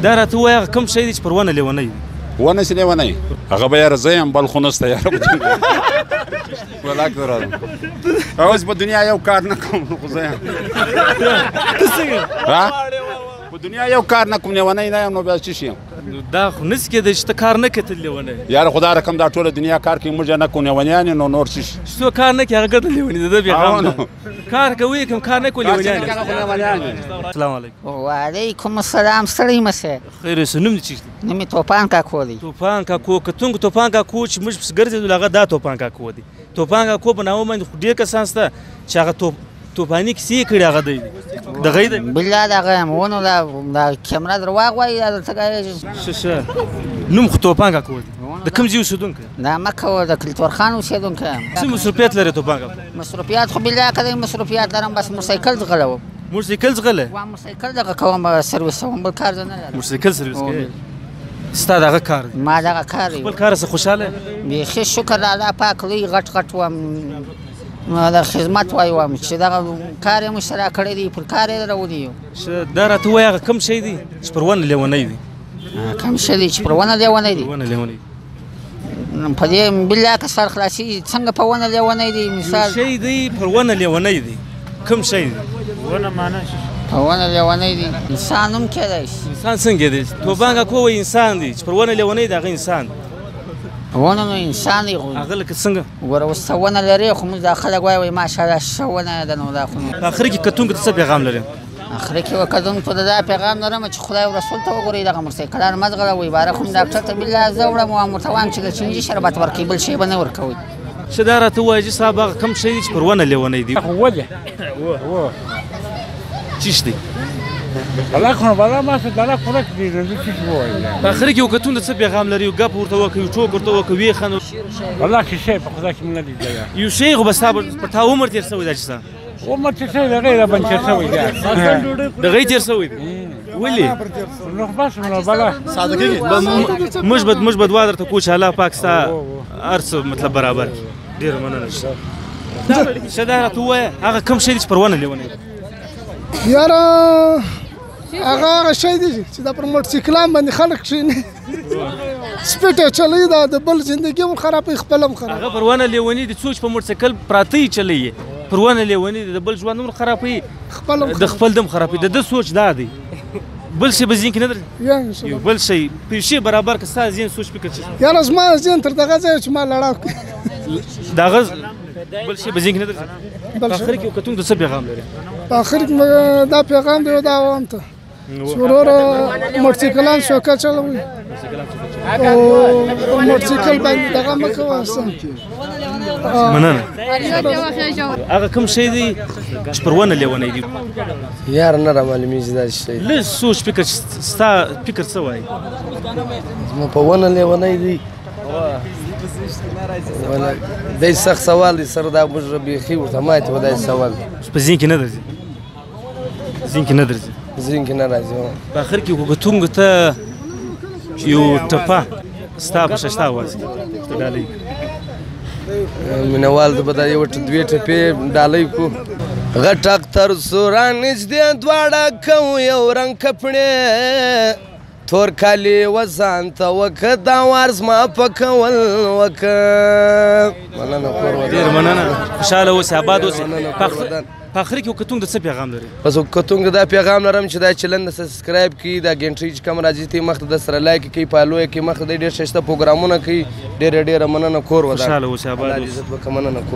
دا راته ووایه هغه کوم شی دی چې پر ونه لیونی وي؟ ونه چې لیونی هغه به یاره زه یم، بل خو نشته یاره. ولاک ته راځم اوس په دنیا یو کار نه کوم، خو زه یم. ته څنګه؟ په دنیا یو کار نه کوم، لیونی نه یم، نو بیا څه شي یم؟ دا خو نشي کېدی چې ته کار نه کوې، ته لیونی. یاره خدا رقم دا ټوله دنیا کار کوي، موږ یې نه کوو، لیونیان یو، نو نور څه شي؟ چې څوک کار نه کوي هغه ګرده لیوني دی، ده بېغم ده. کار کوي کوم کار نه کوي لیونیان. السلام علیکم. وعلیکم السلام. ستړی مه شې. خیر اوسې. نوم دې څه دی؟ نوم مې توپان کاکو دی. توپان کاکو، کتونکو توپان کاکو چې موږ پسې ګرځېدلو هغه دا توپان کاکو دی. توپان کاکو په نامه باندې خو ډېر کسان شته چې هغه توپاني کیسې یې کړې، هغه دی دغه دی. بالله دغه یم. ونو دا کیمره درواغ وایي، دا درته ښه ښه. نوم خو توپان کاکو دی. د کوم ځای اوسېدونکی؟ دا مه کوه، د کلتورخان اوسېدونکی یم. څه مصروفیت لرې توپان کاکو؟ مصروفیات خو بالله که دی مصروفیات لرم، بس موټرسایکل ځغلوم. موټرسایکل ځغلې؟ وا موټرسایکل دغه کوم سرویسوم، بل کار زه نه لرم. موټرسایکل سرویس کوې؟ ستا دغه کار دی؟ ما دغه کار دی. خپل کار څخه خوشحاله یې؟ بیخي شکر الله پاک لوی غټ غټ وم، د خدمت وای وم چې دغه کار یې موږ سره کړی دی، پر کار یې راوړي یو. دا راته ووایه هغه کوم شی دی چې پر ونه لیونی دی؟ کوم شی دی چې پر ونه لیونی دی؟ ونه لیونی دی. په دې بالله که سر خلاصېږي څنګه په ونه لیونی دی؟ مثال یو شی دی پر ونه لیونی دی، کوم شی دی؟ ونه معنا څه؟ په ونه لیونی دی انسان هم کېدای شي. انسان څنګه دی؟ توپان کاکو وایي انسان دی چې پر ونه لیونی دی، هغه انسان دی. ونه نو انسان دی، خو هغه لکه څنګه؟ ګوره اوس ته ونه لرې، خو موږ دا خلک وایي ماشاءالله ښه ونه ده، نو دا خو نو. په اخر کې کتونکو ته څه پیغام لرې؟ اخر کې وکتونکو ته دا پیغام لرم چې خدای او رسول ته وګورئ، دغه موټرسایکلان مه ځغلوئ. باره خو ډاکټر ته بالله زه وړم، وایم ورته وایم چې د چینجي شربت ورکوي، بل شی به نه ورکوئ. ښه دا راته ووایه حاجي صاحب هغه کوم شی دی چې پر ونه لیونی دی؟ خو ولې؟ څه شی دی؟ بلا خو بلا ما څه دلا خورک دی، زه څه شي ووایم؟ په اخر کې وکتون ته څه پیغام لري؟ یو ګپ ورته وکړه، یو ټوک ورته وکړه، ویې خندل. والله چې شی په خدای کې مې نه لیدلی. یو شی خو به ستا په تا عمر تېر شوی دی چې ستا عمر تېر شوی دی، هغه یې راباندې تېر شوی دی. دغه یې تېر شوی دی. ولې؟ نو خو بس نو بلا ساده کېږي. موږ به دعا درته کوو چې الله پاک ستا هر څه مطلب برابر کړي. ډېره مننه. ښه دا راته ووایه هغه کوم شی دی چې پر ونه لیونی دی؟ یاره هغه هغه شی دی چې دا پر موټرسایکلان باندې خلک کښېني، سپیټه چلوي، دا د بل زندګي هم خرابوي، خپل هم خرابوي. هغه پر ونه لیونی دی، څوک چې په موټرسایکل پراته یې چلوي پر ونه لیونی دی، د بل ژوند هم خرابوي، د خپل دم خرابوي. د ده سوچ دا دی، بل شی به ذهن کې نه درځي. یو بل شی پیشې برابر که ستا ذهن سوچ فکر څه؟ یاره زما ذهن تر دغه ځایه چې ما لړاو کړي، دغه بل شی به ذهن کې نه درځي. په اخر کې کتونکو ته څه پیغام لرې؟ په اخر کې دا پیغام دی دا وایم ته چې وروره موټرسایکلان سوکه چلوئ او موټرسایکل باندې دغه مه کوه. مننه. هغه کوم شی دی چې پر ونه لیونی دی؟ یار نه را معلومیږي دا شی. لږ سوچ فکر، ستا فکر څه وایي؟ زما په ونه لیونی دی دی سخت سوال دی سر، دا موږ بیخي ورته ماتې و داسې سوال دی. په ذهن کې نه درځي؟ ذهن کې نه درځي؟ ذهن کې نه راځي. په اخر کې کتونکو ته یو ټپه ستا په ښایسته اواز کې ورته ډالۍ کړه. مینهوال ته به دا یو دوې ټپې ډالۍ کړو. غټ اختر سو رانږدې دواړه کوو یو رنګ کپړې، تور کالي وځان ته وکه دا وار زما په کول وکه. مننه کور ودان. ډېر مننه، خوشحاله اوسې، اباد اوسې. په اخر کې کتونکو ته څه پیغام لرې؟ بس کتونکو دا پیغام لرم چې دا چینل سبسکرایب کړي، دا ګنټۍ چې کوم راځي ته مخته د سره لایک کړي، فالو یې کړي، مخته ډېر ښایسته پروګرامونه کوي. ډېره ډېره مننه، کور ودان. خوشحاله اوسې، اباد الله دې اوسې. عزت وکړه. مننه کور.